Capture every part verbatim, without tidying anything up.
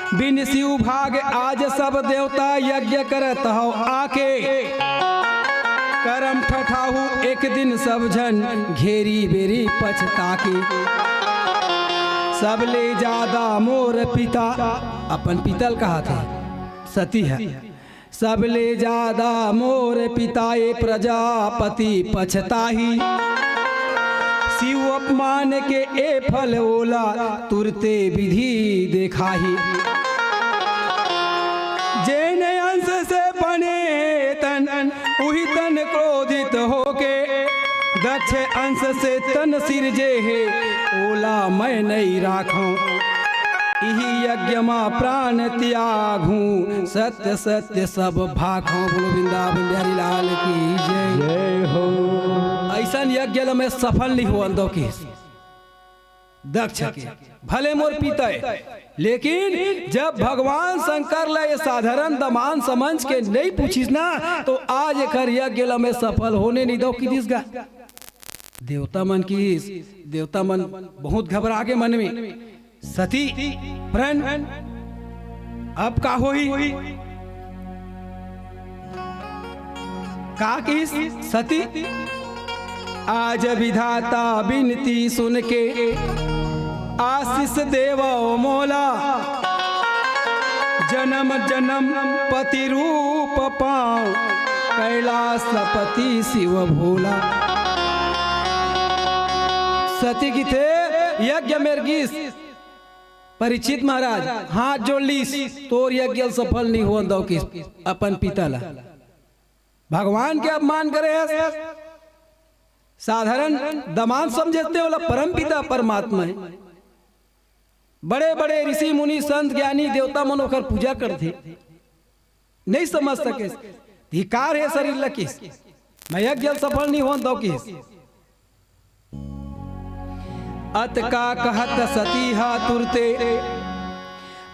बिन शिव भाग आज सब देवता यज्ञ करत हव आके। करम ठठाहू एक दिन सब झन घेरी बेरी पछता के। सबले जादा मोर पिता, अपन पिता ल कहत हे, सती हे। सबले जादा मोर पिता ए प्रजापति पछताही। शिव अपमान के ए फल ओला तुरते विधि देखाही। जेन अंश से बने तन, उही तन क्रोधित होके, दक्ष अंश से तन सिरजे हे, ओला मैं नइ राखौं। इही यज्ञ म प्राण त्यागहूँ, सत्य सत्य सब भाखौं। बोलो वृंदावन बिहारी लाल की जय। जय हो। अइसन यज्ञ ल मैं सफल नइ होवन दौं किहिस दक्ष के। भले मोर पिता हे, लेकिन जब भगवान शंकर ल ये साधारण दमान समझ के नइ पूछिस ना, तो आज एकर यज्ञ ल मैं सफल होने नइ दौं किहिस गा। देवता मन किहिस, देवता मन बहुत घबरा गे मन में। सती, प्रण, अब का होही? का किहिस सती? आज विधाता बिनती सुन के, आशीष देवव मोला। जनम जनम पति रूप पांव, कैलासपति शिव भोला। सती किथे, यज्ञ मेर गिस। परीक्षित महाराज हाथ जोड़ लिस, तोर यज्ञ ल सफल नइ होवन दौं किहिस अपन पिता ल। भगवान के अपमान करे हस। साधारण दमान समझे हस ते, ओला परम पिता परमात्मा हे। बड़े बड़े ऋषि मुनि संत ज्ञानी देवता मन ओकर पूजा करथे, नइ समझ सकेस। धिक्कार हे शरीर ल किहिस, मैं यज्ञ ल सफल नइ होवन दौं किहिस। अतका कहत सती हा तुरते,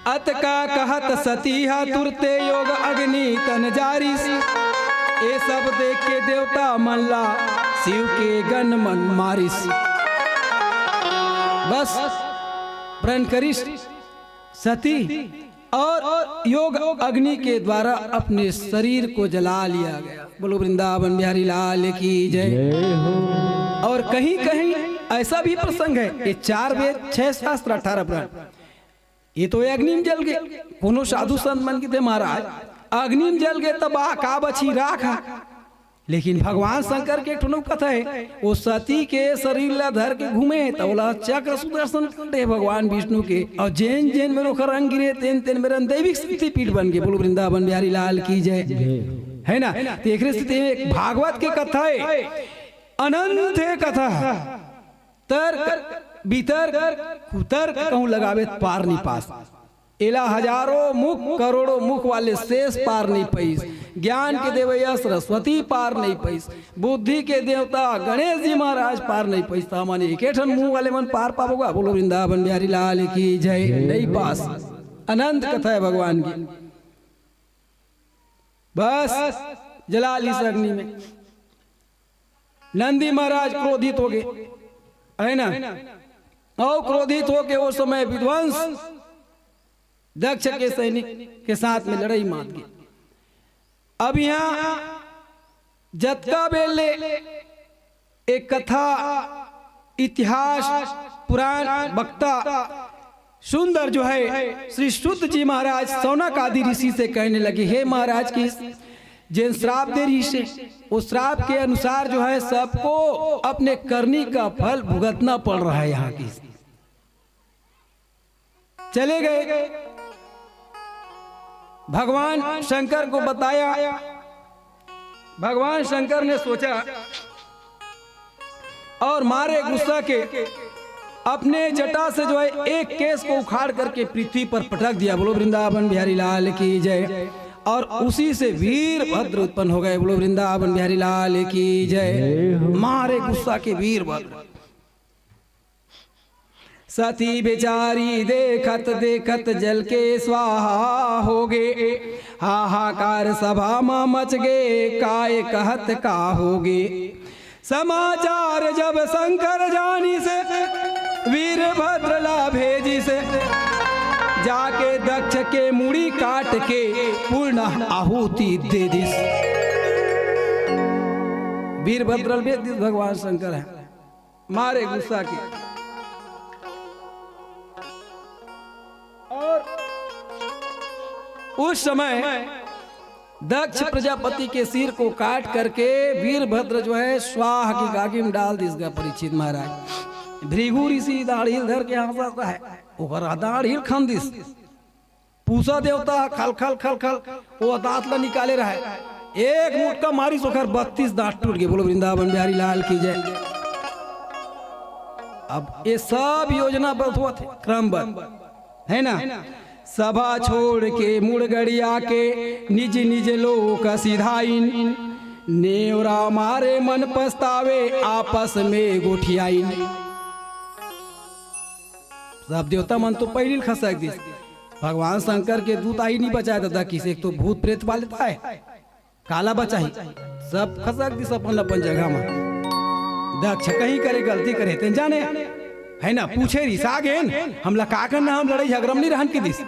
अतका कहत सती हा तुरते योग अग्नि तन जारिस। ए सब देख के देवता मन ला शिव के गन मन मारिस। बस प्रण करिस सती और योग अग्नि के द्वारा अपने शरीर को जला लिया गया। बोलो वृंदावन बिहारी लाल की जय। जय हो। और कहीं कहीं ऐसा भी प्रसंग है, ये चार वेद, छह शास्त्र, अठारह पुराण, ये तो अग्नि में जल गए। कोनो साधु संत मन किथे महाराज, अग्नि में जल गए तब आ का बची, राख हा। लेकिन भगवान शंकर के एक ठो कथा हे, ओ सती के शरीर ला धर के घूमे हे, त ओला चक्र सुदर्शन कंठ हे भगवान विष्णु के, और जेन जेन मेर ओकर अंग गिरे, तेन तेन मेर दैविक शक्ति पीठ बन गे। बोलो वृंदावन बिहारी लाल की जय। जय। है ना? तो एकरे स्थिति में एक भागवत के कथा हे, अनंत हे कथा, तर्क वितर्क कुतर्क कहूँ लगावे त पार नइ पास। एला हजारों मुख, करोड़ों मुख वाले शेष पार नइ पइस। ज्ञान के देवैया सरस्वती पार नइ पइस। बुद्धि के देवता गणेश जी महाराज पार नइ पइस। त हमन एके ठन मुंह वाले मन पार पाबो गा? बोलो वृंदावन बिहारी लाल की जय। नइ पास। अनंत कथा हे भगवान की। बस जला लिस अग्नि में। नंदी महाराज क्रोधित हो गए, है ना? और क्रोधित होके वो समय विध्वंस दक्ष के सैनिक के साथ में लड़ाई मात गए। अब यहाँ जतका बेर ले एक कथा, इतिहास, पुराण वक्ता सुंदर जो है, श्री शुद्ध जी महाराज शौनक आदि ऋषि से कहने लगे, हे महाराज, कि जेन श्राप दे रहिस हे, वो श्राप के अनुसार जो है, सबको अपने करनी का फल भुगतना पड़ रहा है। यहाँ की चले गए, भगवान शंकर को बताया। भगवान शंकर ने सोचा और मारे गुस्सा के अपने जटा से जो है, एक केस को उखाड़ करके पृथ्वी पर पटक दिया। बोलो वृंदावन बिहारी लाल की जय। और उसी से वीरभद्र उत्पन्न हो गए। बोलो वृंदावन बिहारी लाल की जय। जय हो। मारे गुस्सा के वीरभद्र। सती बेचारी देखत देखत जल के स्वाहा हो गे। हाहाकार सभा म मच गे, काय कहत का हो गे। समाचार जब शंकर जानिस, वीरभद्र ला भेजिस। जाके दक्ष के मुड़ी काट के पूर्ण आहुति दे दिस। वीरभद्र ल बेच दिस भगवान शंकर ह, मारे गुस्सा के। और उस समय दक्ष प्रजापति के सिर को काट करके वीरभद्र जो है स्वाह की गागी में डाल दिस गा परीक्षित महाराज। भृगु ऋषि दाढ़ी ल धर के हंसत हे, ओकर दाढ़ी ल खन दिस। पूसा देवता खल खल खल खल वो दांत ला निकाले रहे, एक मुटका मारिस, ओकर बत्तीस दांत टूट गे। बोलो वृंदावन बिहारी लाल की जय। अब ये सब योजना बतवत हे क्रमबद्ध, है ना? सभा छोड़ के मुड़ गड़िया के निज निज लोक सिधाइन। नेवरा मारे मन पछतावे आपस में गोठियाइन। सब देवता मन तो पहिली ल खसक दिस। भगवान शंकर के दूत आही नहीं बचाए दादा, किसे एक तो भूत प्रेत वाले ताय, काला बचाही। सब खसक दिस अपन अपन जगह म। दक्ष कहीं करे गलती करे तेन जाने, है ना? पूछे रिसा गेन, हमला का करना, हम लड़ाई झगड़ा म नहीं रहन की दिस।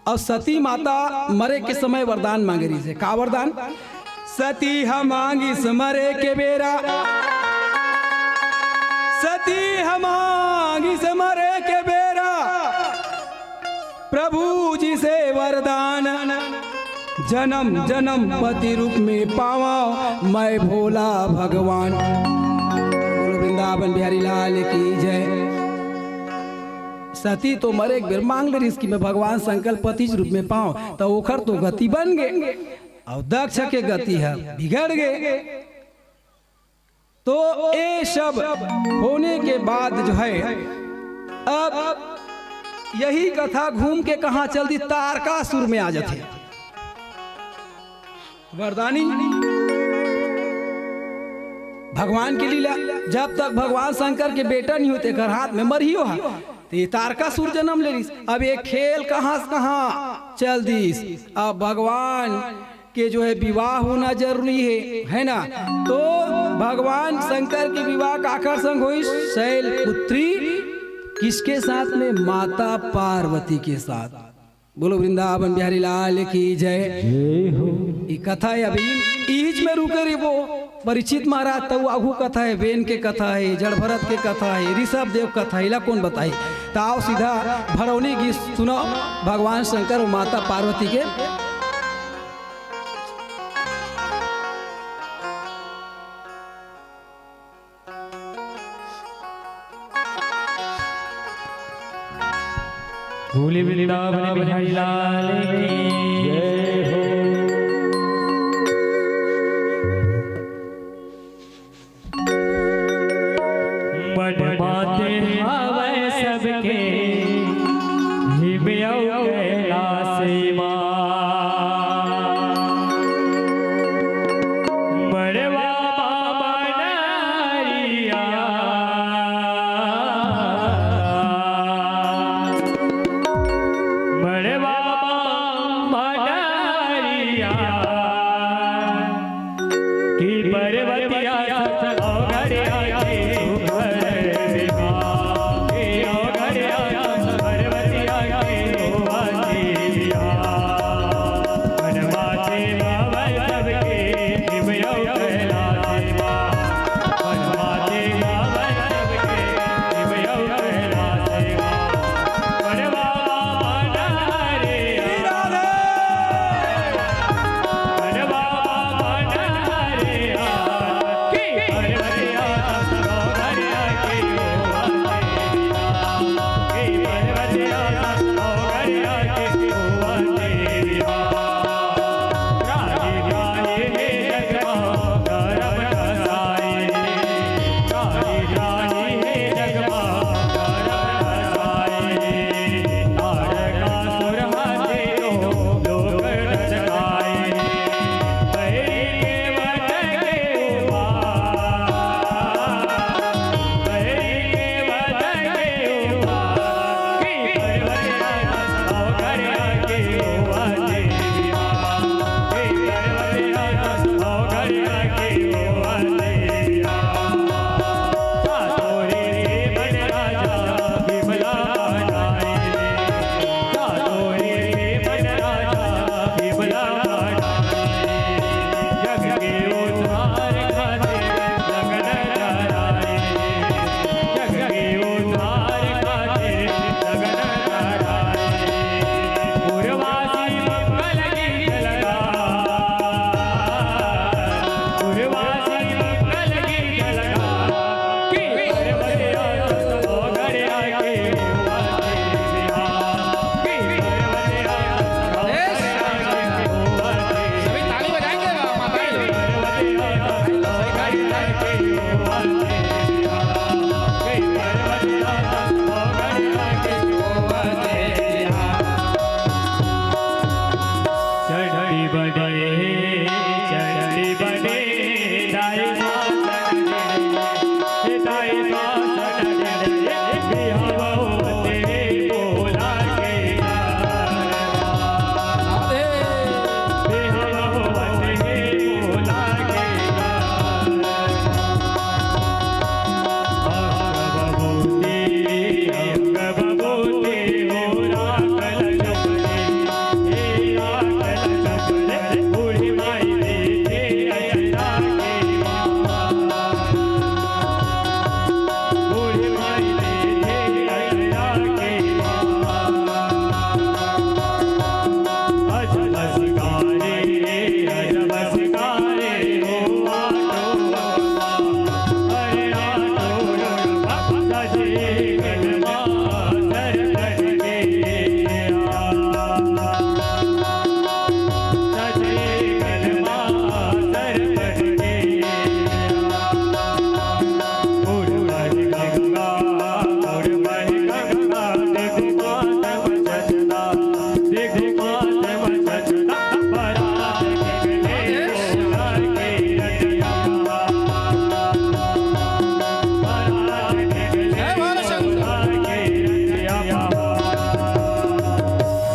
अउ सती माता मरे के समय वरदान मांगे रहिस हे। का वरदान? सती ह मांगिस मरे के बेरा, सती ह मांगिस मरे के बेरा, प्रभु जी से वरदान, जनम जनम पति रूप में पावा मैं भोला भगवान। बोलो वृंदावन बिहारी लाल की जय। सती तो मरे के बेर मांग ले रहिस कि मैं भगवान शंकर पति के रूप में पाऊं, त ओखर तो गति बन गे, अउ दक्ष के गति ह बिगड़ गे। तो ये सब होने के बाद जो है, अब यही कथा घूम के कहां चल दिस, तारकासुर में आ जाथे। वरदानी भगवान के लीला, जब तक भगवान शंकर के बेटा नहीं होते, कर हाथ में मरही हो। तो ये तारकासुर जन्म ले लिस। अब ये खेल कहां से कहां चल दिस। अब भगवान के जो है विवाह होना जरूरी है, है ना? तो भगवान शंकर के विवाह काकर संग होइस? शैल पुत्री किसके साथ में? माता पार्वती के साथ। बोलो वृंदावन बिहारी लाल की जय। जय हो। ई कथा है अभी इहिच में रुके रहिबो। परीक्षित महाराज तउ आगू कथा है, वेन के कथा है, जड़ भरत के कथा है, ऋषभ देव कथा है, इला कौन बताही? ताव सीधा भड़ौनी गीत सुनो भगवान शंकर और माता पार्वती के। भोले वृंदावन बिहारी लाल की जय हो। मन माते हवै सबके हिम अउ कैलाश मा। मड़वा मा मनहरिया। मड़वा मा मनहरिया। कि पर्वतिया सत अवघड़िया के ऊपर विमान, के अवघड़िया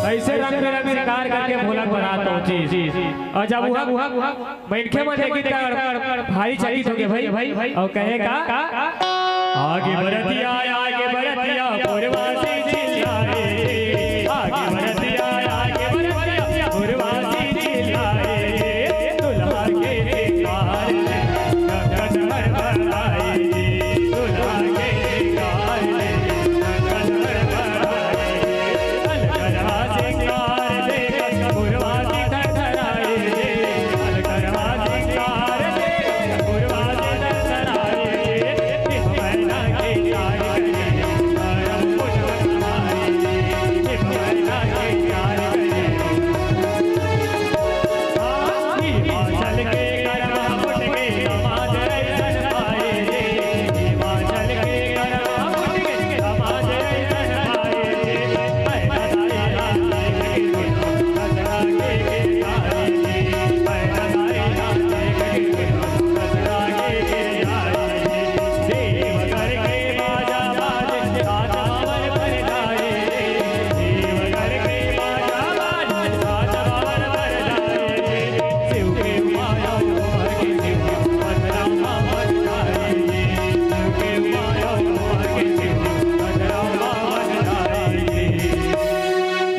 ऐसे रंग बिरंग श्रृंगार करके भोला बनात हो जी। और जब वह मनखे मन देखी त भारी चकित हो गे भाई, और कहे का, आगे बरतिया, आगे बरतिया, पुरवासी चिल्लाए। आगे बरतिया, आगे बरतिया, पुरवासी चिल्लाए। दुल्हा के श्रृंगार में गगन हड़बड़ाए। दुल्हा के श्रृंगार में गगन हड़बड़ाए। अलगरहा श्रृंगार देख पुरवासी थरथराए।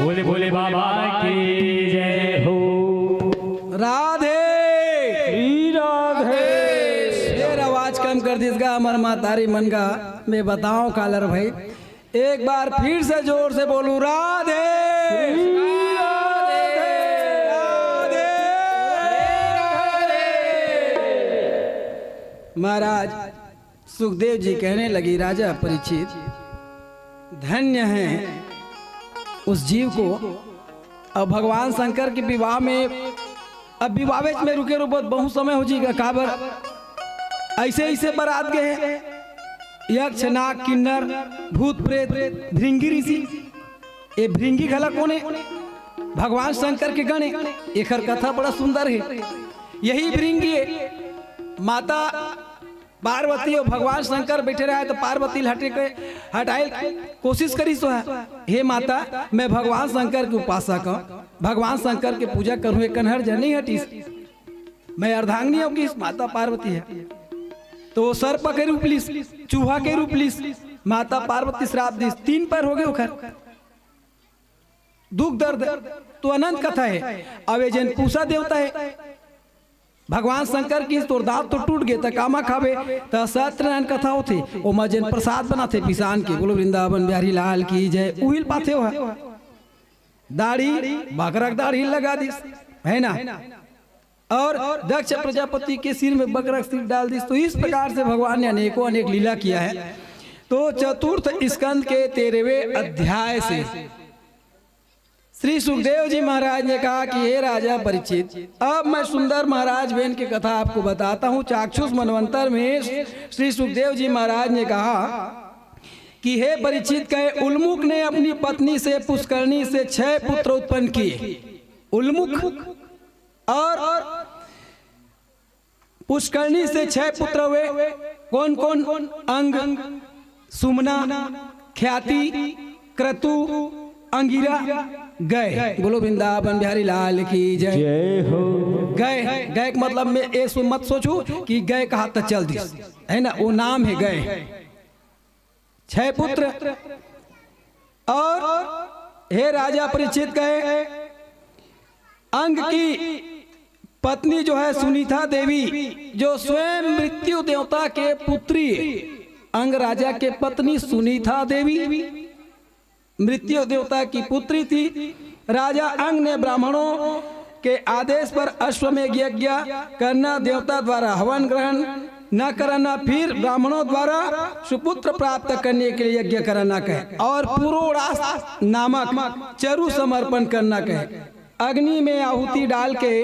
भोले भोले बाबा की जय हो। राधे। श्री राधे। फेर आवाज कम कर दिस गा हमर महतारी मन गा। मैं बताओं कालर भाई, एक बार फिर से जोर से बोलूं, राधे। श्री राधे। राधे। महाराज सुखदेव जी कहने लगी, राजा परीक्षित, धन्य है उस जीव को। अब भगवान शंकर के विवाह में, अब विवाह में रुके रहो, बहुत, बहुत समय हो जाएगा। काबर ऐसे, ऐसे बरात गए हैं, यक्ष, नाग, किन्नर, भूत, प्रेत, भृंगी ऋषि। ये भृंगी घला कोने? भगवान शंकर के गणे। एकर कथा बड़ा सुंदर है। यही भृंगी है, माता पार्वती और भगवान शंकर बैठे रहे तो पार्वती ल हटे के, हटाए कोशिश करिस, हे माता, मैं भगवान शंकर के उपासक हूँ, भगवान शंकर के पूजा करूँ, एक कन्हर जन नहीं हटिस, मैं अर्धांगिनी हूँ कि माता पार्वती है। तो वो सर्प के रूप लिस, चूहा के रूप लिस, माता पार्वती श्राप दिस, तीन पैर हो गए ओखर। दुख दर्द तो अनंत कथा है। अब ये जेन पूसा देवता है, भगवान शंकर की तोर दांत तो टूट गए, त कामा खाबे, त सत्यनारायण कथा होथे, ओमा जेन प्रसाद बनाथे पिसान के, बोलो वृंदावन बिहारी लाल की जय, उहिल पाथे हो। दाढ़ी, बकरक दाढ़ी लगा दिस, है ना? और दक्ष प्रजापति के सिर में बकरक सिर डाल दिस। तो इस प्रकार से भगवान ने अनेकों अनेक लीला किया है। तो चतुर्थ स्कंद के तेरहवें अध्याय से श्री सुखदेव जी महाराज ने कहा कि हे राजा परीक्षित, अब मैं सुंदर महाराज बहन की कथा आपको बताता हूँ। चाक्षुष मनवंतर में श्री सुखदेव जी महाराज ने कहा कि हे परीक्षित, कहे उल्मुख ने अपनी पत्नी से पुष्करणी से छह पुत्र उत्पन्न किए। उल्मुख और पुष्करणी से छह पुत्र हुए। कौन कौन? अंग, सुमना, ख्याति, क्रतु, अंगिरा, गय। बोलो वृंदावन बिहारी लाल की जय। जय हो। गय, गय के मतलब में ये सो-, मत सोचू कि गय कहा त चल दिस, है ना, वो नाम है गय। छह पुत्र। और हे राजा परीक्षित, कहे अंग की पत्नी जो है सुनीता देवी, जो स्वयं मृत्यु देवता के पुत्री है, अंग राजा के पत्नी सुनीता देवी मृत्यु देवता की पुत्री थी। राजा अंग ने ब्राह्मणों के आदेश पर अश्वमेघ यज्ञ करना, देवता द्वारा हवन ग्रहण न करना, फिर ब्राह्मणों द्वारा सुपुत्र प्राप्त करने के लिए यज्ञ करना कहे, और पुरोड़ास नामक चरु समर्पण करना कहे। अग्नि में आहुति डाल के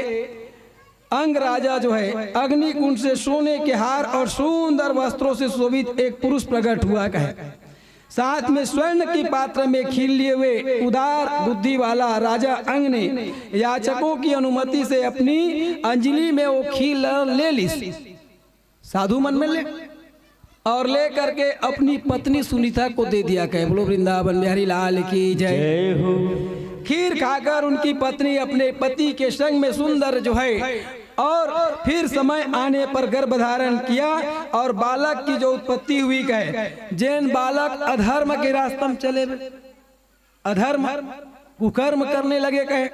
अंग राजा जो है अग्नि कुंड से सोने के हार और सुंदर वस्त्रों से शोभित एक पुरुष प्रकट हुआ कहे। साथ में स्वर्ण के पात्र में खीर लिए हुए उदार बुद्धि वाला राजा अंग ने याचकों की अनुमति से अपनी अंजलि में वो खीर ल-, ले ली। साधु मन में ले और ले करके अपनी पत्नी सुनीता को दे दिया। कहे, बोलो वृंदावन बिहारी लाल की जय। जय हो। खीर खाकर उनकी पत्नी अपने पति के संग में सुंदर जो है, और फिर समय आने पर गर्भ धारण किया और बालक की जो उत्पत्ति हुई, कहे, जेन बालक अधर्म के रास्ता में चले, अधर्म, कुकर्म करने लगे, कहे,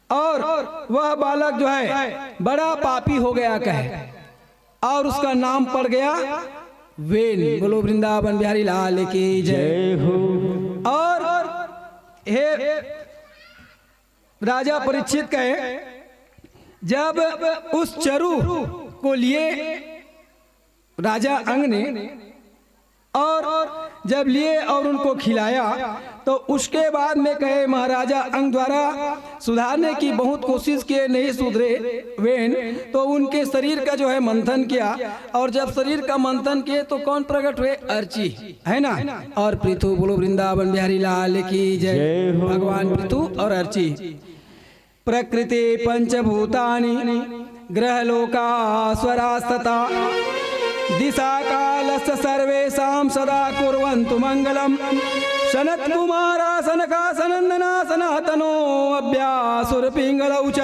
और वह बालक जो है बड़ा पापी हो गया, कहे, और उसका नाम पड़ गया वेन। बोलो वृंदावन बिहारी लाल की जय। जय हो। और हे राजा परीक्षित, कहे, जब उस चरु को लिए राजा अंग ने, और जब लिए और उनको खिलाया, तो उसके बाद में, कहे, महाराजा अंग द्वारा सुधारने की बहुत कोशिश किए, नहीं सुधरे वेन, तो उनके शरीर का जो है मंथन किया, और जब शरीर का मंथन किए तो कौन प्रकट हुए? अर्ची, है ना? और पृथु, बोलो वृंदावन बिहारी लाल की जय। जय हो। भगवान पृथु और अर्ची। प्रकृति पंचभूतानि गृहलोकास्वरास्तथा, दिशा कालस्य सर्वेषां सदा कुर्वन्तु मङ्गलम्। सनत्कुमारा सनका सनन्दना सनातनो अभ्यासुरपिङ्गलौ च,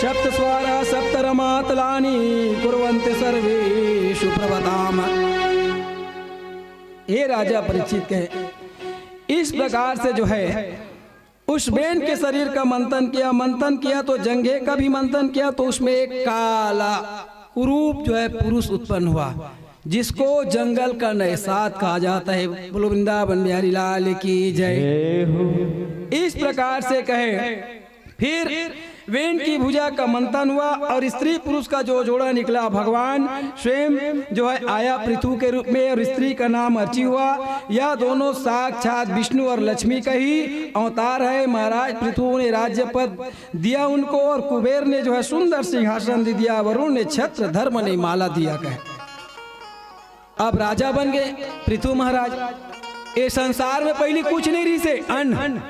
सप्तस्वारा सप्तरमातलानि कुर्वन्ति सर्वे सुप्रभताम। हे राजा परीक्षित, कहे, इस प्रकार से जो है उस वेन के शरीर का मंथन किया, मंथन किया तो जंघे का भी मंथन किया, तो उसमें एक काला कुरूप जो है पुरुष उत्पन्न हुआ, जिसको जंगल का नैसाद कहा जाता है। बोलो वृंदावन बिहारी लाल की जय। जय हो। इस प्रकार से कहे, फिर वेन की भुजा का मंथन हुआ और स्त्री पुरुष का जो जोड़ा निकला, भगवान स्वयं जो है आया पृथु के रूप में और स्त्री का नाम अर्ची हुआ। यह दोनों साक्षात विष्णु और लक्ष्मी का ही अवतार है। महाराज पृथु ने राज्य पद दिया उनको और कुबेर ने जो है सुंदर सिंहासन दे दिया, वरुण ने छत्र, धर्म ने माला दिया। कहे, अब राजा बन गए पृथु महाराज। ये संसार में पहली कुछ नहीं रहिसे, अन्न,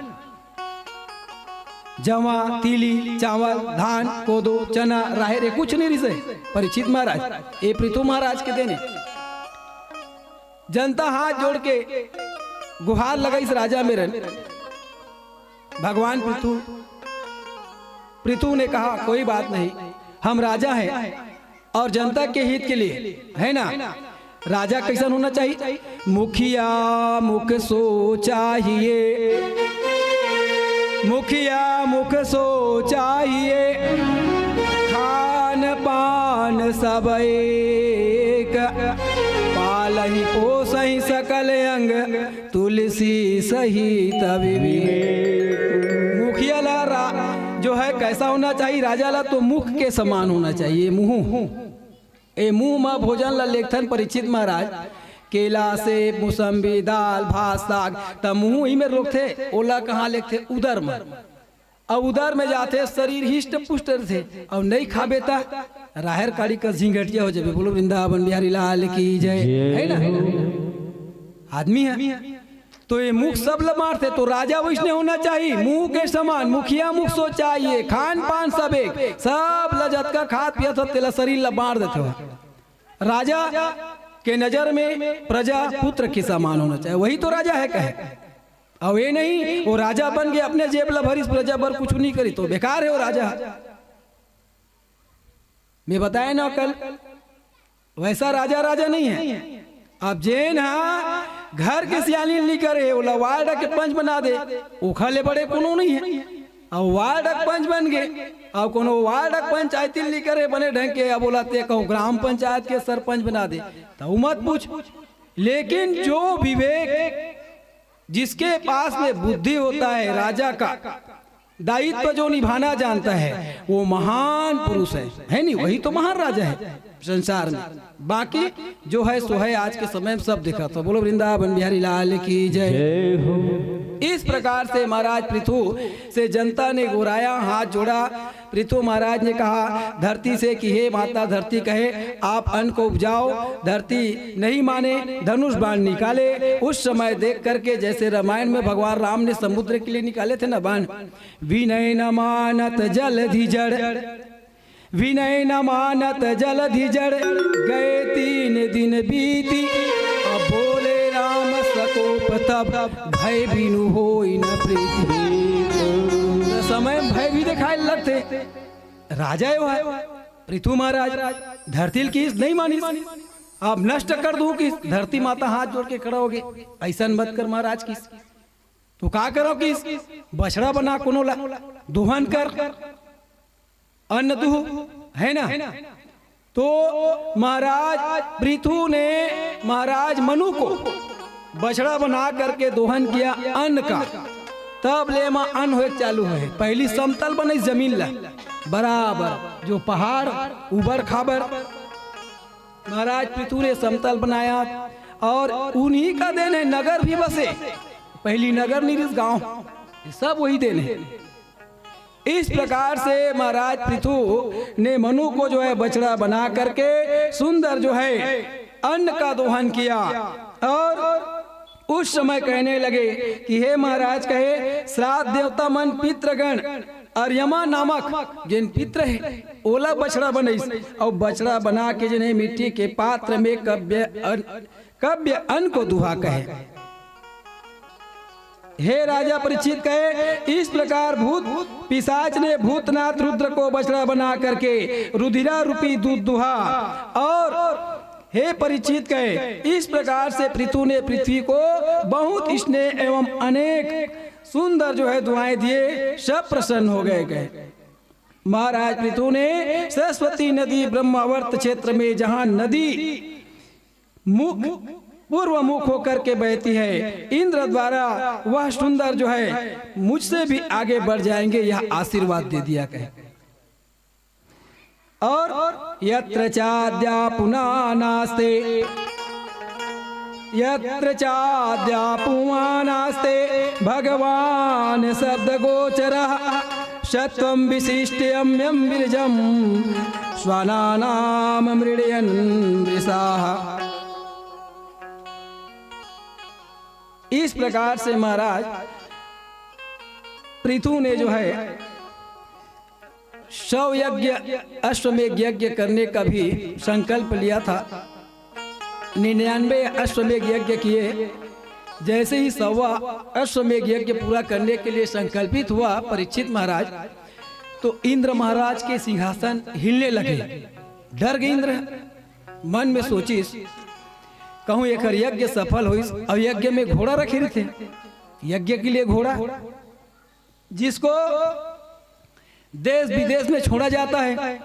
जवा, तिली, चावल, धान, कोदो, चना, राहेर, ये कुछ नहीं रहिसे। परीक्षित महाराज, ये पृथु महाराज के देने। जनता हाथ जोड़ के गुहार लगाइस राजा मेरन। भगवान पृथु, पृथु ने कहा, कोई बात नहीं, हम राजा हैं और जनता के हित के लिए, है ना? राजा कैसन होना चाहिए? मुखिया मुख सो चाहिए, मुखिया मुख सो चाहिए, खान पान सब एक, पालही पोसही सकल अंग, तुलसी सहित विवेक। मुखिया ला रा-, जो है कैसा होना चाहिए? राजा ला तो मुख के समान होना चाहिए, मुंह। ए मुंह मा भोजन ला लेखथन परीक्षित महाराज, केला, सेब, मौसम्बी, दाल, भात, साग, त मुंह ही में रोकथे, ओला कहाँ लेखथे? उदर में। अब उदर में जाथे, शरीर हिष्ट पुष्ट रथे, अब नहीं खाबे त राहेर काड़ी का झिंगटिया हो जाबे। बोलो वृंदावन बिहारी लाल की जय, जय है ना? हो। आदमी है तो ये मुख सब ल मारथे, तो राजा वैसने होना चाहिए, मुंह के समान, मुखिया मुख सो चाहिए, खान पान सब एक, सब ल जतका खात पियत हो, तेला शरीर ल मार देथे। राजा के नजर में प्रजा पुत्र के समान होना चाहिए, वही तो राजा है कहे। अब ये नहीं, वो राजा बन के अपने जेब ल भरिस, प्रजा बर कुछ नहीं करी, तो बेकार है वो राजा। मैं बताया ना कल, वैसा राजा, राजा नहीं है। अब जेन हा घर के सियानी निकर हे, ओला वार्ड के पंच बना दे, ओखर ले बड़े कोनो नहीं है। अब वार्ड के पंच बन गए, अब कोनो वार्ड के पंचायती निकर हे बने ढंग के, अब ओला ते कहूँ ग्राम पंचायत के सरपंच बना दे, तो मत पूछ। लेकिन जो विवेक, जिसके पास में बुद्धि होता है, राजा का दायित्व जो निभाना जानता है, वो महान पुरुष है, है नहीं? वही तो महान राजा है संसार में। बाकी जो है सो है, आज के समय में सब देखा। तो बोलो वृंदावन बिहारी लाल की जय। जय हो। इस प्रकार से महाराज पृथु से जनता ने गोहराया, हाथ जोड़ा। पृथु महाराज ने कहा धरती से कि हे माता धरती, कहे आप अन्न को उपजाओ, धरती नहीं माने, धनुष बाण निकाले। उस समय देख करके, जैसे रामायण में भगवान राम ने समुद्र के लिए निकाले थे ना बाण, विनय न मानत जलधि जड़, विनय न मानत जलधि जड़, गए तीन दिन बीती। अब बोले राम सकोप तब, भय बिनु होई न प्रीति। समय भय भी दिखाए लगथे। राजा यो हे पृथु महाराज, धरती ल किहिस नहीं मानिस, अब नष्ट कर दूं किहिस। धरती माता हाथ जोड़ के खड़ा होगे, अइसन मत कर महाराज किहिस। तो का करो किहिस, बछड़ा बना कोनो ला, दोहन कर, अन्न दुह, है ना? तो महाराज पृथु ने महाराज मनु को बछड़ा बना करके दोहन किया अन्न का। तब ले मा अन्न होए चालू होए। पहली समतल बने जमीन ला, बराबर जो पहाड़ उबड़ खाबड़, महाराज पृथु ने समतल बनाया और उन्हीं का देन हे नगर भी बसे। पहली नगर नहीं रिहिस, गांव, ये सब वही देन हे। इस प्रकार से महाराज पृथु ने मनु को जो है बछड़ा बना करके सुंदर जो है अन्न का दोहन किया और उस समय कहने लगे कि हे महाराज, कहे श्राद्ध देवता मन पितृगण अरियमा नामक जेन पितृ हे ओला बछड़ा बनइस और बछड़ा बना के जिन्हें मिट्टी के पात्र में कव्य अन, कव्य अन्न को दुहा कहे। हे राजा परीक्षित, कहे इस प्रकार भूत पिशाच ने भूतनाथ रुद्र को बछड़ा बना करके रुधिरा रूपी दूध दुहा। और हे परीक्षित, कहे इस प्रकार से पृथु ने पृथ्वी को बहुत स्नेह एवं अनेक सुंदर जो है दुआएं दिए, सब प्रसन्न हो गए। कहे महाराज पृथु ने सरस्वती नदी ब्रह्मावर्त क्षेत्र में जहां नदी मुख पूर्व मुख होकर के बहती है, इंद्र द्वारा वह सुंदर जो है मुझसे भी आगे बढ़ जाएंगे, यह आशीर्वाद दे दिया। कहे और यत्र चाद्या पुनानास्ते, यत्र चाद्या पुमानास्ते भगवान शब्द गोचर, सत्वं विशिष्टम्यं विरजं श्वानानाम मृडयन वृषाः। इस प्रकार से महाराज पृथु ने जो है सौ यज्ञ, अश्वमेघ यज्ञ करने का भी संकल्प लिया था। निन्यानवे अश्वमेघ यज्ञ किए। जैसे ही सौवा अश्वमेघ यज्ञ पूरा करने के लिए संकल्पित हुआ परीक्षित महाराज, तो इंद्र महाराज के सिंहासन हिलने लगे। डर गए इंद्र, मन में सोचिस, कहूं एकर यज्ञ सफल होइस, और यज्ञ में घोड़ा रखे रहिथे, यज्ञ के लिए घोड़ा, जिसको देश विदेश में छोड़ा जाता है।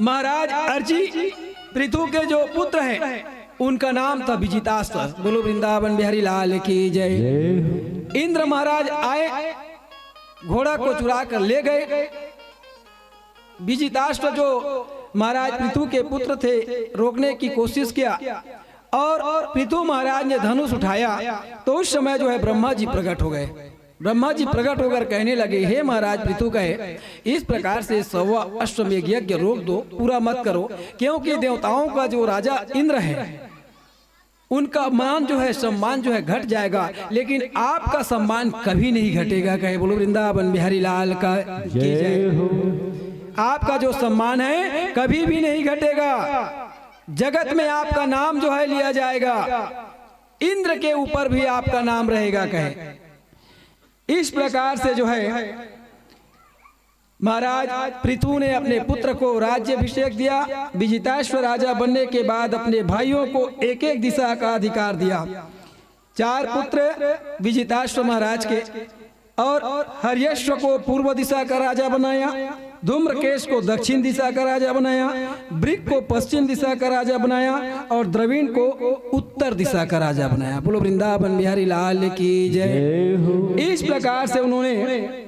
महाराज अर्ची पृथु के जो पुत्र हैं, उनका नाम था विजिताश्व। बोलो वृंदावन बिहारी लाल की जय। जय हो। इंद्र महाराज आए, घोड़ा को चुरा कर ले गए। विजिताश्व जो महाराज पृथु के पुत्र थे, रोकने की कोशिश किया और पृथु महाराज ने धनुष उठाया, तो उस समय जो है ब्रह्मा जी प्रकट हो गए। ब्रह्मा जी प्रकट होकर कहने लगे, हे महाराज पृथु, कहे इस प्रकार से सौवा अश्वमेघ यज्ञ रोक दो, पूरा मत करो, क्योंकि देवताओं का जो राजा इंद्र है, उनका मान जो है, सम्मान जो है, घट जाएगा, लेकिन आपका सम्मान कभी नहीं घटेगा। कहे बोलो वृंदावन बिहारी लाल का की जय। जय हो। आपका जो सम्मान है कभी भी नहीं घटेगा। जगत में आपका नाम जो है लिया जाएगा, इंद्र के ऊपर भी आपका नाम रहेगा। कहे इस प्रकार से जो है महाराज पृथु ने अपने पुत्र को राज्याभिषेक दिया। विजिताश्व राजा बनने के बाद अपने भाइयों को एक एक दिशा का अधिकार दिया। चार पुत्र विजिताश्व महाराज के, और हर्यश्व को पूर्व दिशा का राजा बनाया, धूम्रकेश को दक्षिण दिशा का राजा बनाया, वृक को पश्चिम दिशा का राजा बनाया और द्रविण को उत्तर दिशा का राजा बनाया। बोलो वृंदावन बिहारी लाल की जय। जय हो। इस प्रकार से उन्होंने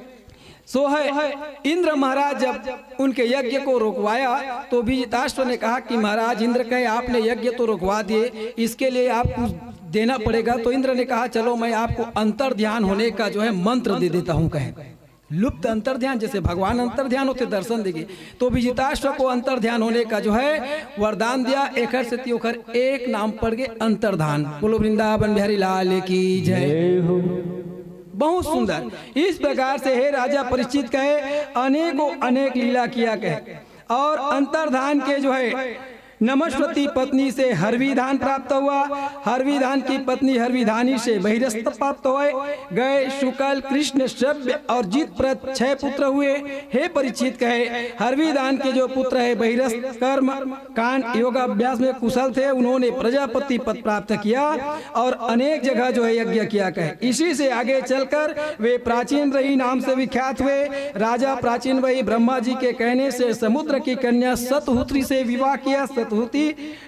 सो है, इंद्र महाराज जब उनके यज्ञ को रोकवाया तो विजिताश्व ने कहा कि महाराज इंद्र, कहे आपने यज्ञ तो रोकवा दिए, इसके लिए आप कुछ देना पड़ेगा। तो इंद्र ने कहा, चलो, मैं आपको अंतर ध्यान होने का जो है मंत्र दे देता हूँ, कहे। लुप्त अंतर ध्यान, जैसे भगवान अंतर ध्यान होते, दर्शन देंगे, तो विजिताश्व को अंतर ध्यान होने का जो है वरदान दिया। एकर सेती ओकर एक नाम पड़ गए अंतर्धान। बोलो वृंदावन बिहारी लाल की जय। बहुत सुंदर। इस प्रकार से हे राजा परीक्षित कहे, अनेकों अनेक लीला किया कहे, और अंतर्धान के जो है नमस्वती पत्नी से हरवी धान प्राप्त हुआ। हरवी धान की पत्नी हरवी धानी से बहिरस्त प्राप्त हुए। गए शुक्ल, कृष्ण, श्रव्य और जित प्रत छह पुत्र हुए। हे परीक्षित कहे, हरवी धान के जो पुत्र है बहिरस्त कर्म कांड योगाभ्यास में कुशल थे, उन्होंने प्रजापति पद प्राप्त किया और अनेक जगह जो है यज्ञ किया कहे। इसी से आगे चलकर वे प्राचीन रही नाम से विख्यात हुए। राजा प्राचीन वही ब्रह्मा जी के कहने से समुद्र की कन्या सतहुति से विवाह किया। सतहुति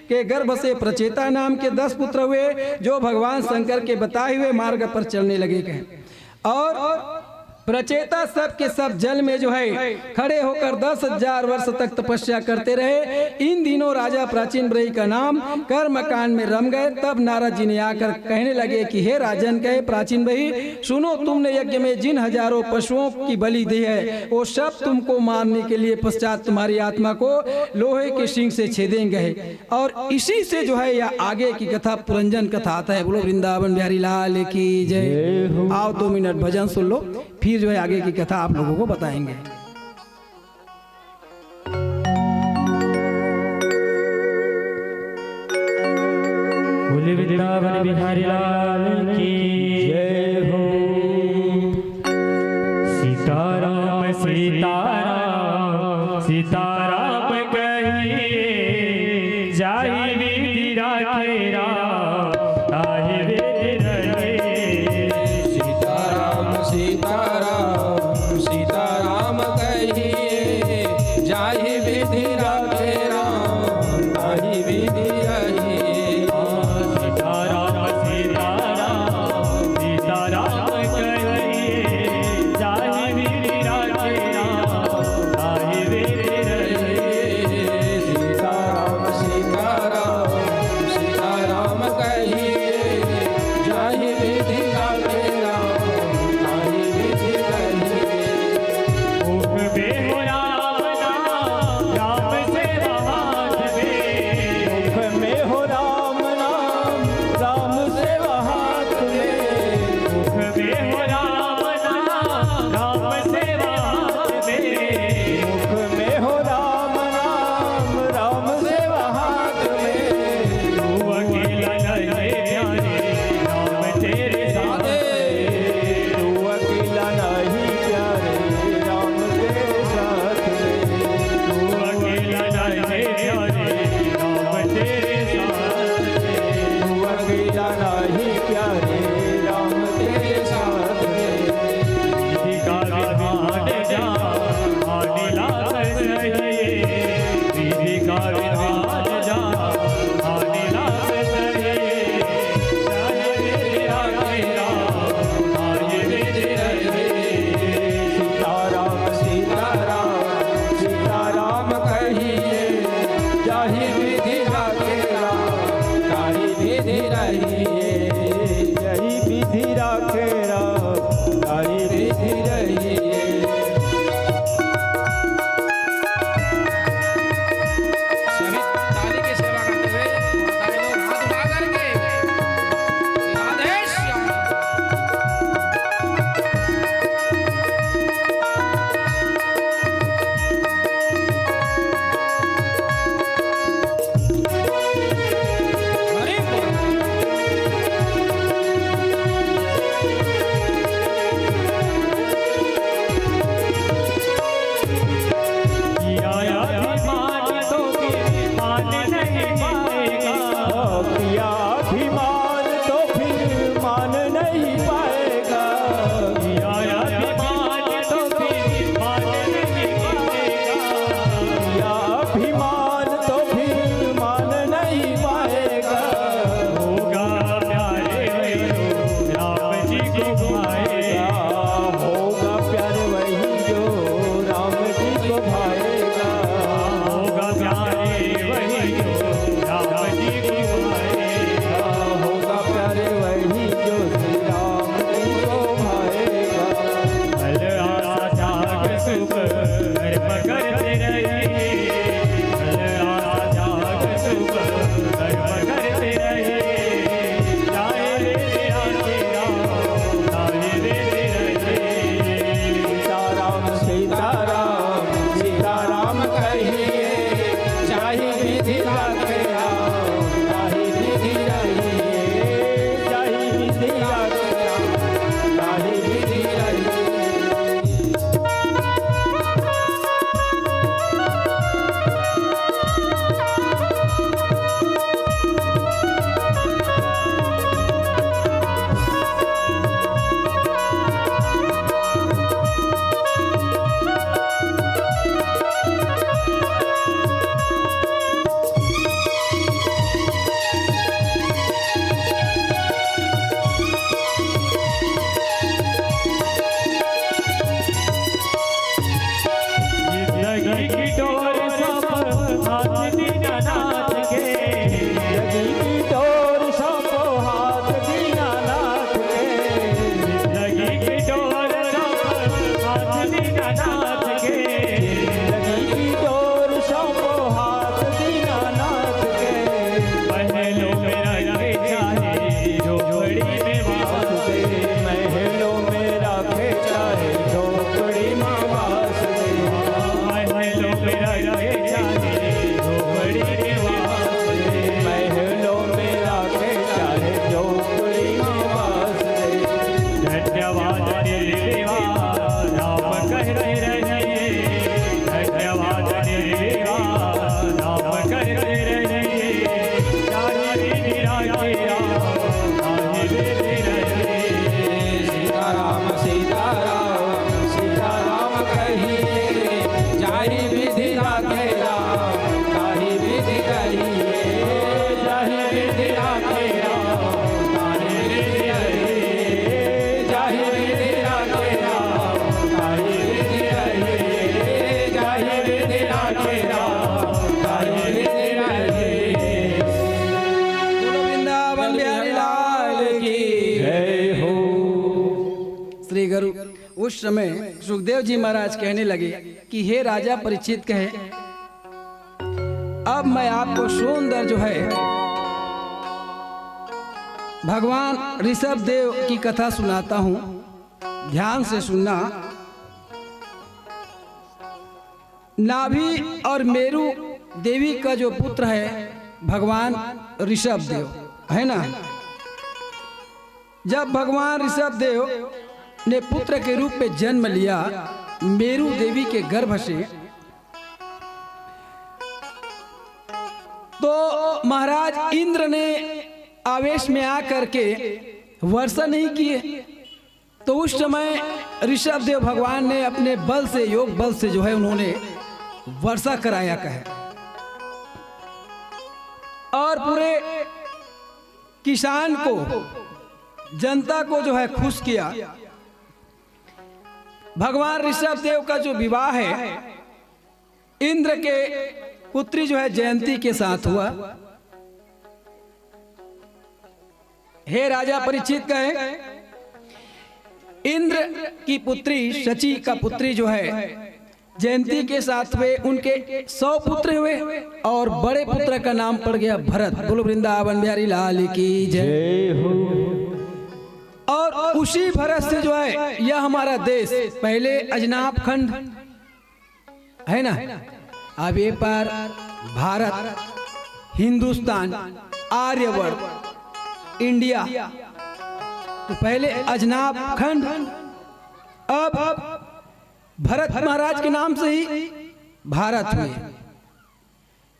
के गर्भ से प्रचेता नाम के दस पुत्र हुए, जो भगवान शंकर के बताए हुए मार्ग पर चलने लगे कहे। और प्रचेता सब के सब जल में जो है खड़े होकर दस हजार वर्ष तक तपस्या करते रहे। इन दिनों राजा प्राचीन ब्रही का नाम कर्म कांड में रम गए। तब नारद जी ने आकर कहने लगे कि हे राजन, कहे प्राचीन ब्रही, सुनो, तुमने यज्ञ में जिन हजारों पशुओं की बलि दी है, वो सब तुमको मारने के लिए पश्चात तुम्हारी आत्मा को लोहे के सिंग से छेदेंगे। और इसी से जो है यह आगे की कथा पुरंजन कथा आता है। बोलो वृंदावन बिहारी लाल की जय। जय हो। आओ, दो मिनट भजन सुन लो, फिर जो है आगे की कथा आप लोगों को बताएंगे। बोले वृंदावन बिहारी लाल की जय हो। सीताराम सीताराम सीताराम कहिए, जाहि विधि राखे राम, ताहि विधि रहे। सीताराम सीताराम सीताराम कहिए, जाहि विधि राखे राम, ताहि विधि रहे। सीताराम सीताराम समय सुखदेव जी महाराज कहने लगे कि हे राजा परीक्षित कहे, अब मैं आपको सुंदर जो है भगवान ऋषभ देव की कथा सुनाता हूँ, ध्यान से सुनना। नाभि और मेरु देवी का जो पुत्र है भगवान ऋषभ देव, है ना। जब भगवान ऋषभ देव ने पुत्र के रूप में जन्म लिया मेरु देवी के गर्भ से, तो महाराज इंद्र ने आवेश में आकर के वर्षा नहीं किए। तो उस समय ऋषभ देव भगवान ने अपने बल से, योग बल से जो है उन्होंने वर्षा कराया कहे, और पूरे किसान को, जनता को जो है खुश किया। भगवान ऋषभ देव का जो विवाह है इंद्र के पुत्री जो है जयंती के साथ हुआ। हे राजा परीक्षित कहे, इंद्र की पुत्री शची का पुत्री जो है जयंती के साथ हुए, उनके सौ पुत्र हुए और बड़े पुत्र का नाम पड़ गया भरत। बोलो वृंदावन बिहारी लाल की जय। जय हो। और उसी भरत से जो है यह हमारा देश, पहले अजनाब खंड है ना, अब ये पर भारत, हिंदुस्तान, आर्यवर्त, इंडिया, तो पहले अजनाब खंड, अब भरत महाराज के नाम से ही भारत हुए।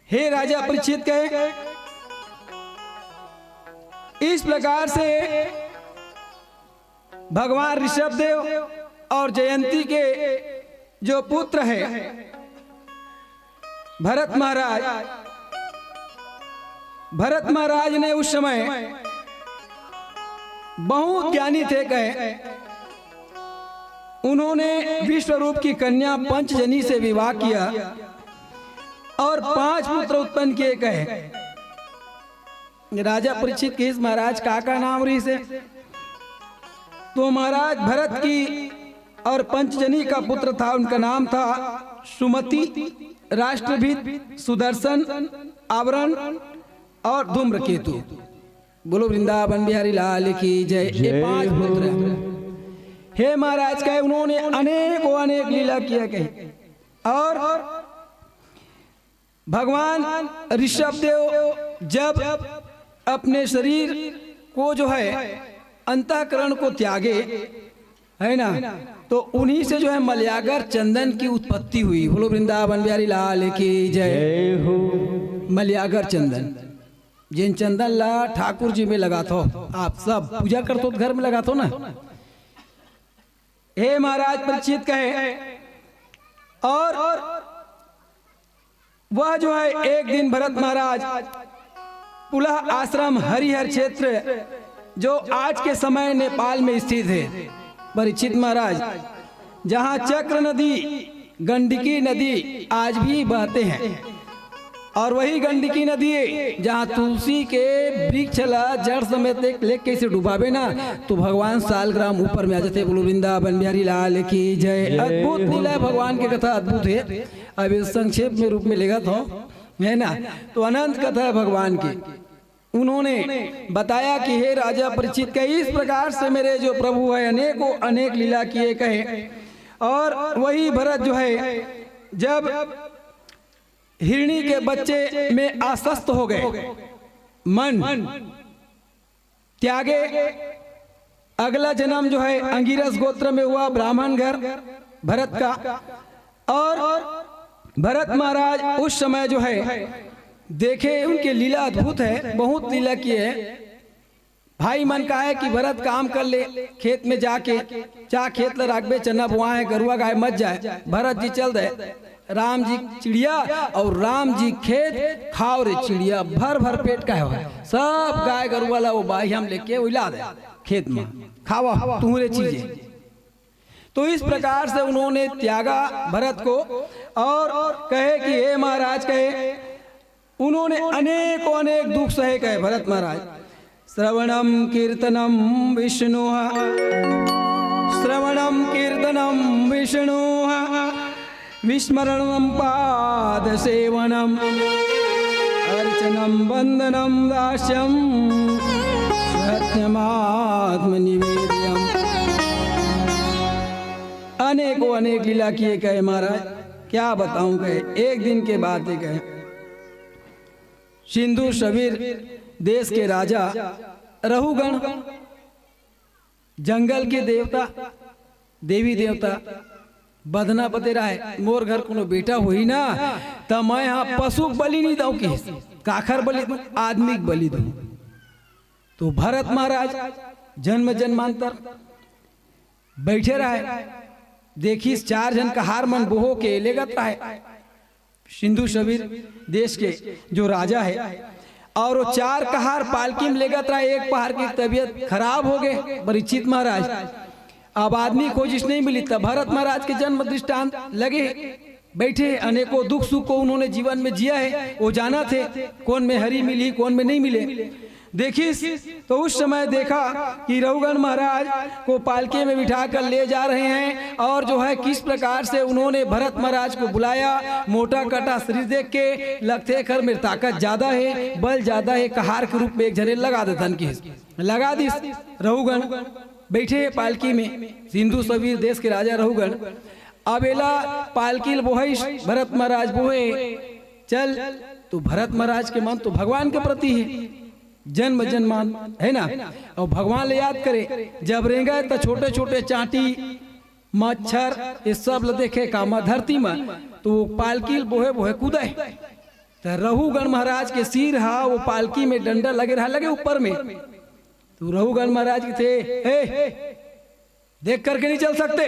हे राजा परीक्षित कहे, इस प्रकार से भगवान ऋषभ देव और जयंती के जो पुत्र है भरत महाराज, भरत महाराज ने उस समय बहुत ज्ञानी थे कहे, उन्होंने विश्वरूप की कन्या पंचजनी से विवाह किया और पांच पुत्र उत्पन्न किए कहे। राजा परीक्षित कहिस, महाराज का का नाम रहिस हे? तो महाराज भरत की और पंचजनी का पुत्र था, उनका नाम था सुमति, राष्ट्रभित, सुदर्शन, आवरण और धूम्रकेतु। बोलो वृंदावन बिहारी लाल की जय। ये जय पांच हो। पुत्र हे महाराज कहे, उन्होंने अनेकों अनेक लीला किया कहे। और भगवान ऋषभ देव जब अपने शरीर को जो है अंतःकरण को त्यागे, है ना, तो उन्हीं से जो है मलयागर चंदन की उत्पत्ति हुई। बोलो वृंदावन बिहारी लाल की जय। जय हो। मलयागर चंदन, जेन चंदन ला ठाकुर जी में लगाथो, आप सब पूजा करथो तो घर में लगाथो ना। हे महाराज परीक्षित कहे, और वह जो है एक दिन भरत महाराज पुलह आश्रम हरिहर क्षेत्र जो आज के समय नेपाल में स्थित है, परीक्षित महाराज, जहाँ चक्र नदी, गंडकी नदी आज भी बहते हैं, और वही गंडकी नदी है जहाँ तुलसी के वृक्ष ला जड़ समेत एक लेके से डुबावे ना, तो भगवान सालग्राम ऊपर में आ जाते। बोलो वृंदावन बिहारी लाल की जय। जय अद्भुत हो। लीला है भगवान की कथा, अद्भुत है। अब इस संक्षेप में रूप में लेगा तो, है ना, तो अनंत कथा है भगवान की। उन्होंने बताया कि हे राजा परीक्षित, कई इस प्रकार से मेरे जो प्रभु है अनेकों अनेक लीला किए कहे, और वही भरत जो है जब हिरणी के बच्चे में आसक्त हो गए, मन त्यागे, अगला जन्म जो है अंगिरस गोत्र में हुआ, ब्राह्मण घर भरत का। और भरत महाराज उस समय जो है देखे, उनके लीला अद्भुत है, बहुत लीला किए है। भाई मन का है कि भरत काम कर ले, खेत में जाके, जा खेत ल राखबे, चना बोआ है, गरुआ गाय मत जाए। भरत जी चल दे, राम जी चिड़िया और राम जी खेत, खाओ रे चिड़िया, भर भर पेट का है, सब गाय गरुआ ला वो बाई हम लेके उला दे खेत में, खावा तू रे चीजें। तो इस प्रकार से उन्होंने त्यागा भरत को और कहे कि हे महाराज, कहे, उन्होंने अनेकों अनेक दुख सहे कहे भरत महाराज। श्रवणम कीर्तनम विष्णु श्रवणं कीर्तनं विष्णोः, विस्मरणं पादसेवनम्, अर्चनं वन्दनं दास्यं सत्यमात्मनिवेद्यम्। अनेकों अनेक लीला किए कहे महाराज, क्या बताऊं कहे, एक दिन के बात है कहे। सिंधु सवीर देश के राजा रहुगण, जंगल के देवता, देवी देवता, बदना बदे रहे, मोर घर कोनो बेटा होही ना, त मैं हा पशु के बलि नहीं दऊं किहिस। काखर बलि दूं? आदमी के बलि दूं। तो भरत महाराज जन्म जन्मांतर बैठे रहे, देखिस चार झन कहार मन बोहो के लेगत रहे। सिंधु सवीर देश के जो राजा है, और वो चार कहार पालकी में लेगत रहे। एक पहार की तबीयत खराब हो गए परीक्षित महाराज। अब आदमी खोजिस नहीं मिली, तब भरत महाराज के जन्म दृष्टांत लगे बैठे, अनेकों दुख सुख को उन्होंने जीवन में जिया है, वो जाना थे कौन में हरी मिली, कौन में नहीं मिले। देखिस तो उस समय देखा कि रघुगण महाराज को पालकी में बिठा कर ले जा रहे हैं, और जो है किस प्रकार से उन्होंने भरत महाराज को बुलाया। मोटा कटा शरीर देख के लगथे एकर में ताकत ज्यादा है, बल ज्यादा है, कहार के रूप में एक झने लगा देथन किहिस। लगा दिस रघुगण, बैठे हैं पालकी में, सिंधु सवीर देश के राजा रघुगण। अब एला पालकी ल बोहइस, भरत महाराज बोहे, चल। तो भरत महाराज के मन तो भगवान के प्रति है, जन्म जन्मान है ना, और भगवान ले याद करे। जब रेंगे त छोटे छोटे चांटी, मच्छर, ये सब ल देखे का माँ धरती में, तो वो पालकी ल बोहे बोहे कूदे। त रघुगण महाराज के सिर हा वो पालकी में डंडा लगे रहा, लगे ऊपर में। तो रघुगण महाराज के थे, हे, देख करके नहीं चल सकते,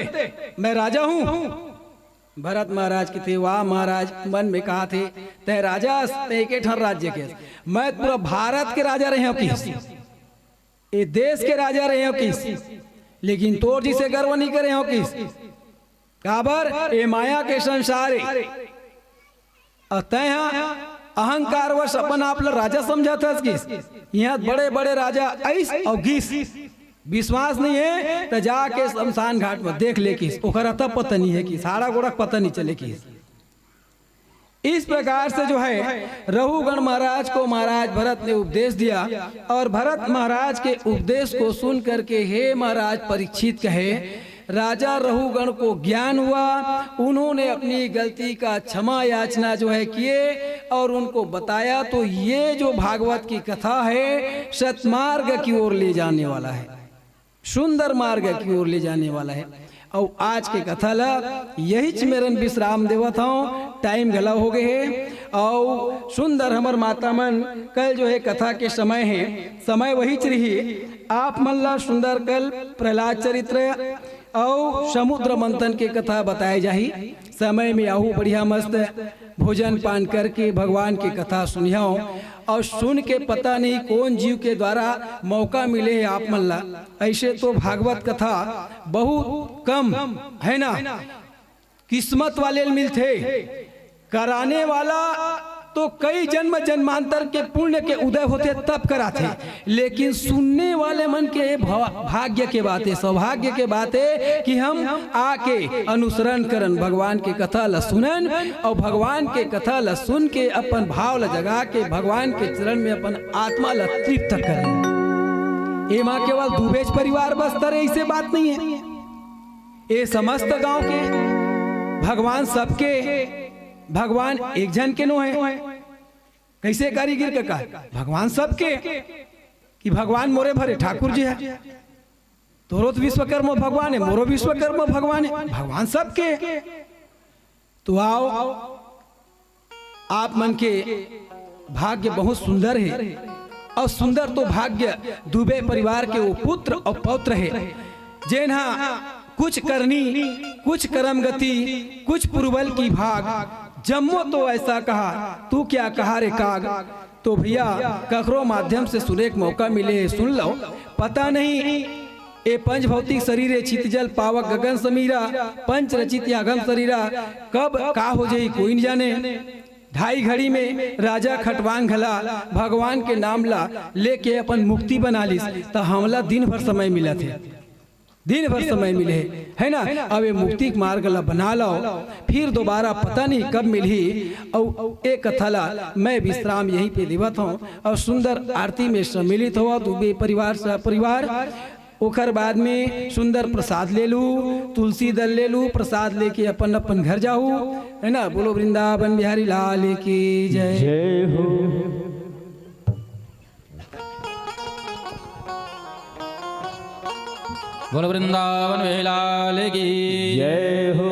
मैं राजा हूँ। भरत महाराज के थे, वाह महाराज, मन में कहा थे, तय राजा, तय के ठन राज्य के, मैं पूरा भारत के राजा रहे हो किहिस, ये देश के राजा रहे हो किहिस, लेकिन तोर जिसे गर्व नहीं करे हो किहिस। काबर? ये माया के संसार है। अउ तैं ह अहंकारवश अपन आप ल राजा समझत हस किहिस। इहाँ बड़े-बड़े राजा अइस अउ गिस। विश्वास नहीं है त जाके शमशान घाट में देख ले किहिस। ओकर अता पता नहीं है किहिस, हाड़ा गोड़ा के पता नहीं चले किहिस। इस प्रकार से जो है रघुगण महाराज को महाराज भरत ने उपदेश दिया और भरत महाराज के उपदेश को सुन करके हे महाराज परीक्षित कहे, राजा रघुगण को ज्ञान हुआ, उन्होंने अपनी गलती का क्षमा याचना जो है किए और उनको बताया। तो ये जो भागवत की कथा है, सतमार्ग की ओर ले जाने वाला है, सुंदर मार्ग की ओर ले जाने वाला है। और आज के कथा ला यही मेरन विश्राम देवत हूँ, टाइम घला हो गए है। और सुंदर हमर माता मन, कल जो है कथा के समय है, समय वही रही। आप मन ला सुंदर कल प्रहलाद चरित्र अउ समुद्र मंथन के कथा बताए जाही। समय में आहू बढ़िया मस्त भोजन पान करके भगवान के कथा सुनिहव अउ सुन के पता नहीं कौन जीव के द्वारा मौका मिले हे आप मन ला। ऐसे तो भागवत कथा बहुत कम है ना, किस्मत वाले ल मिलथे। कराने वाला तो कई जन्म जन्मांतर के पुण्य के उदय होथे तब कराथे, लेकिन सुनने वाले मन के भा-, भाग्य के बात है, सौभाग्य के बात है कि हम आके अनुसरण करन, भगवान के कथा ला सुनन और भगवान के कथा ला सुन के अपन भाव ला जगा के भगवान के चरण में अपन आत्मा ला तृप्त करन। एमा केवल दुबेच परिवार बस्तर है, ऐसे बात नहीं है। ए समस्त गांव के, भगवान सबके, भगवान एक झन के नो है। कैसे कारीगर के का? भगवान सबके, कि भगवान मोरे भरे ठाकुर जी है, तोरो तो विश्वकर्मा भगवान है, मोरो विश्वकर्मा भगवान है, भगवान सबके। तो आओ, आप मन के भाग्य बहुत सुंदर है, और सुंदर तो भाग्य दुबे परिवार के वो पुत्र और पौत्र है, जेन हा कुछ करनी, कुछ कर्म गति, कुछ पुरबल की भाग, जम्मो तो ऐसा कहा, तू क्या कहा रे काग। तो भैया, ककरो माध्यम से सुने के मौका मिले, सुन लो। पता नहीं ए पंच भौतिक शरीर, ए चित जल पावक गगन समीरा, पंच रचित या अगम शरीरा, कब का हो जाई कोई नहीं जाने। ढाई घड़ी में राजा खटवांग घला भगवान के नाम ला लेके अपन मुक्ति बना लिस, त हमला दिन भर समय मिलत हे। दिन भर समय मिले हे, है ना? अब ये मुक्ति के मार्ग ला बना लो, फिर दोबारा पता नहीं कब मिलही। अउ ए कथा ला मैं विश्राम यहीं पे देवत हूँ। और सुंदर आरती में सम्मिलित हो दुबे परिवार, सपरिवार। ओकर बाद में सुंदर प्रसाद ले लू, तुलसी दल ले लू, प्रसाद लेके अपन अपन घर जाहू, है ना? बोलो वृंदावन बिहारी लाल की जय। जय हो। बोलो वृंदावन बिहारी लाल की जय हो।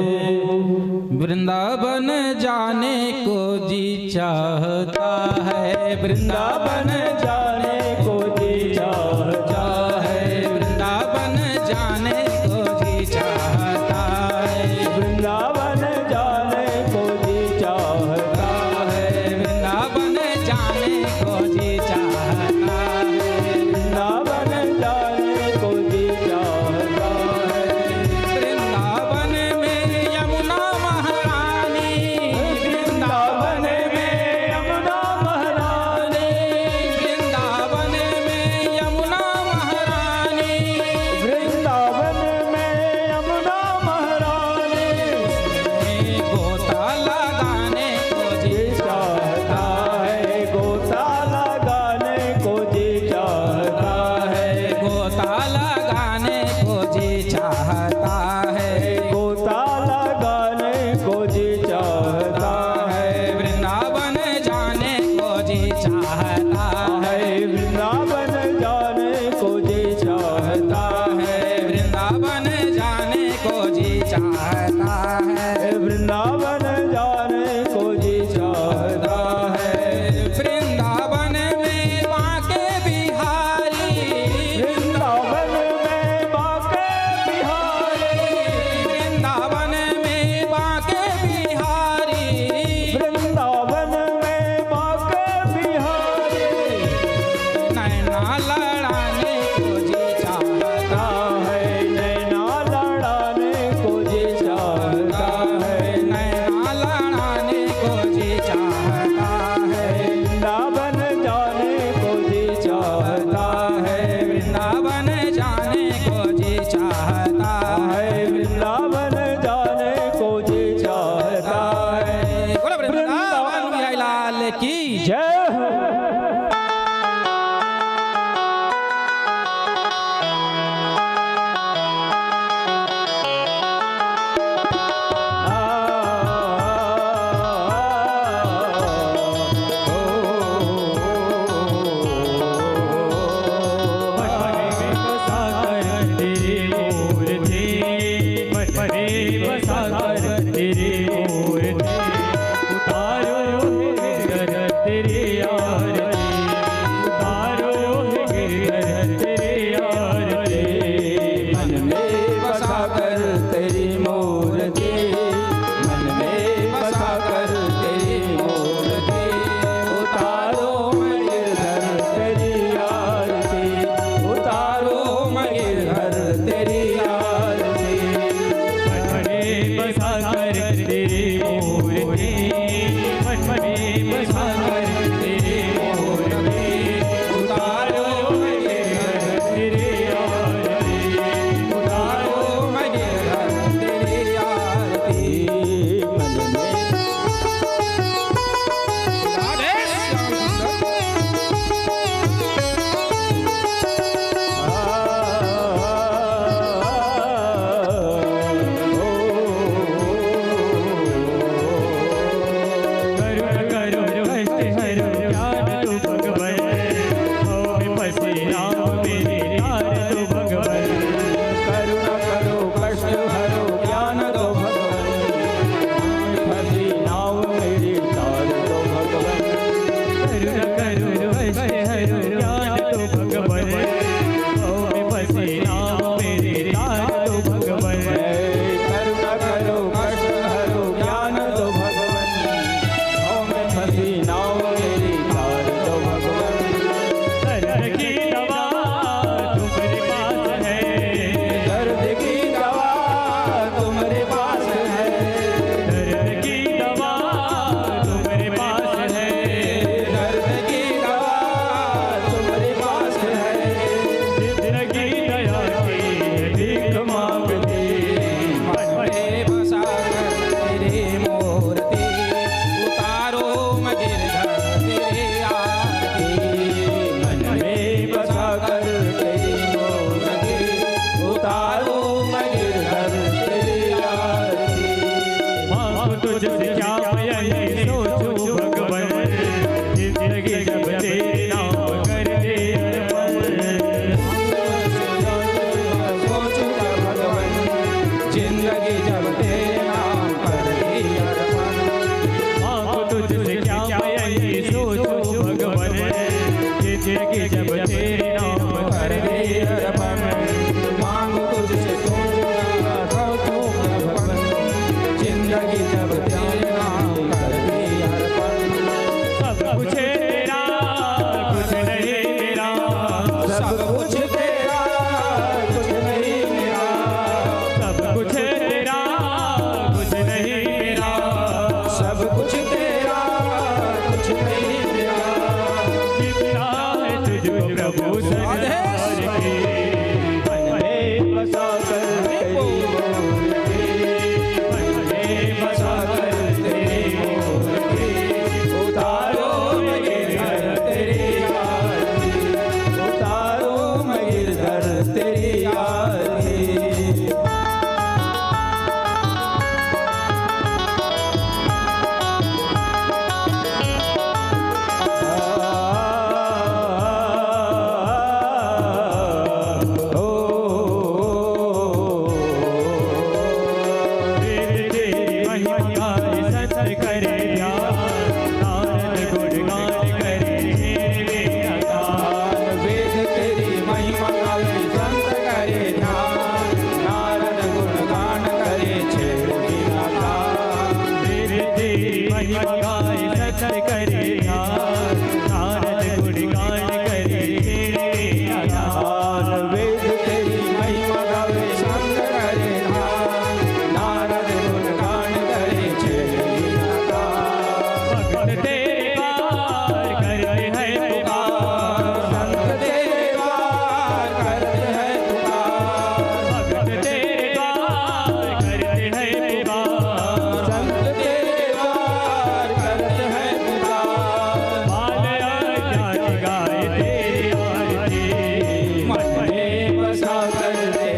वृंदावन जाने को जी चाहता है, वृंदावन जाने को जी चाहता है, वृंदावन जाने को जी चाहता है, वृंदावन जाने को जी चाहता है, वृंदावन जाने को जी चाहता है, वृंदावन जाने को जी चाहता है। वृंदावन में यमुना महारानी, वृंदावन में यमुना महारानी, वृंदावन में यमुना महारानी, वृंदावन में यमुना महारानी। गोता लगाने को जी चाहता है, गोता लगाने को जी चाहता है, गोता लगाने को जी चाहता है, गोता लगाने को जी चाहता है, वृंदावन जाने को जी चाहता है, वृंदावन जाने को जी चाहता है, वृंदावन जाने को जी चाहता है, वृंदावन जाने को जी चाहता है। वृंदावन में बांके बिहारी, वृंदावन में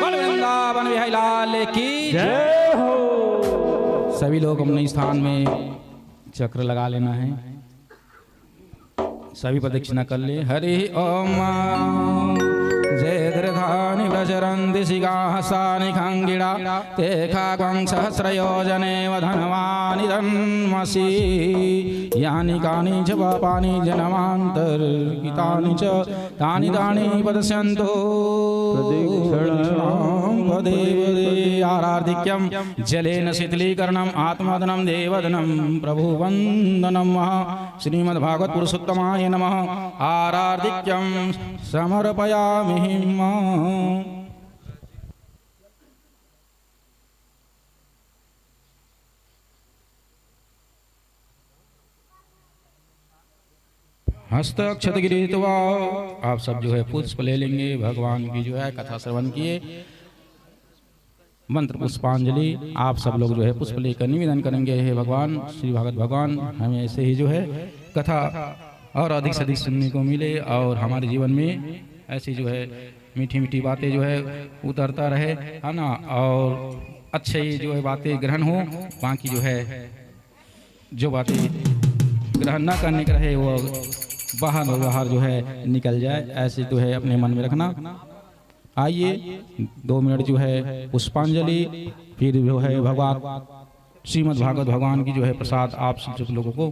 बोल वृंदावन बिहारी लाल की जय हो। सभी लोग अपने स्थान में चक्र लगा लेना है। सभी प्रदक्षिणा कर ले। हरि ओम। जे दीर्घानि प्रचरन्ति शिखाः सानिखाङ्गिणा, ते खाग्वं सहस्रयोजनेव धनवानिदन्मसि। यानि कानि च पापानि जन्मान्तरकृतानि च, तानि तानि पश्यन्तु प्रदक्षिणां पदे पदे। आरार्धिक्यं जलेन शीतलीकरणम् आत्मवदनं देवदनं प्रभुवन्दनं महा श्रीमद्भागवत पुरुषोत्तमाय नमः। आरार्धिक्यं समर्पयामि। हस्त अक्षत गृहीत्वा आप सब जो है पुष्प ले लेंगे, भगवान की जो है कथा श्रवण किए। मंत्र पुष्पांजलि। आप सब लोग जो है पुष्प लेकर निवेदन करेंगे, हे भगवान, श्री भागवत भगवान, हमें ऐसे ही जो है कथा और अधिक से अधिक सुनने को मिले और हमारे जीवन में ऐसी जो है मीठी मीठी बातें जो है उतरता रहे, है ना, और अच्छे ही जो है बातें ग्रहण हो, बाकी जो है जो बातें ग्रहण न करने के रहे वो बाहर बाहर जो है निकल जाए, ऐसे जो है अपने मन में रखना। आइए, दो मिनट जो है पुष्पांजलि, फिर जो है भगवान श्रीमद् भागवत भगवान की जो है प्रसाद आप सब लोगों को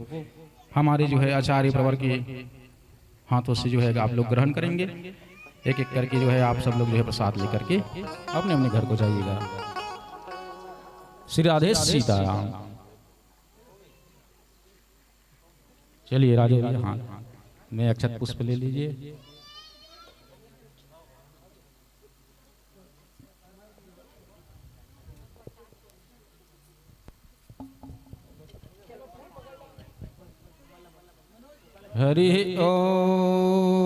हमारे जो है आचार्य प्रवर के हाथों से जो है आप लोग ग्रहण करेंगे। एक एक करके जो है आप सब लोग जो है प्रसाद लेकर के अपने अपने घर को जाइएगा। श्री राधे सीताराम। चलिए राजू भैया, हाँ, मैं अक्षत पुष्प ले लीजिए। हरि ओम।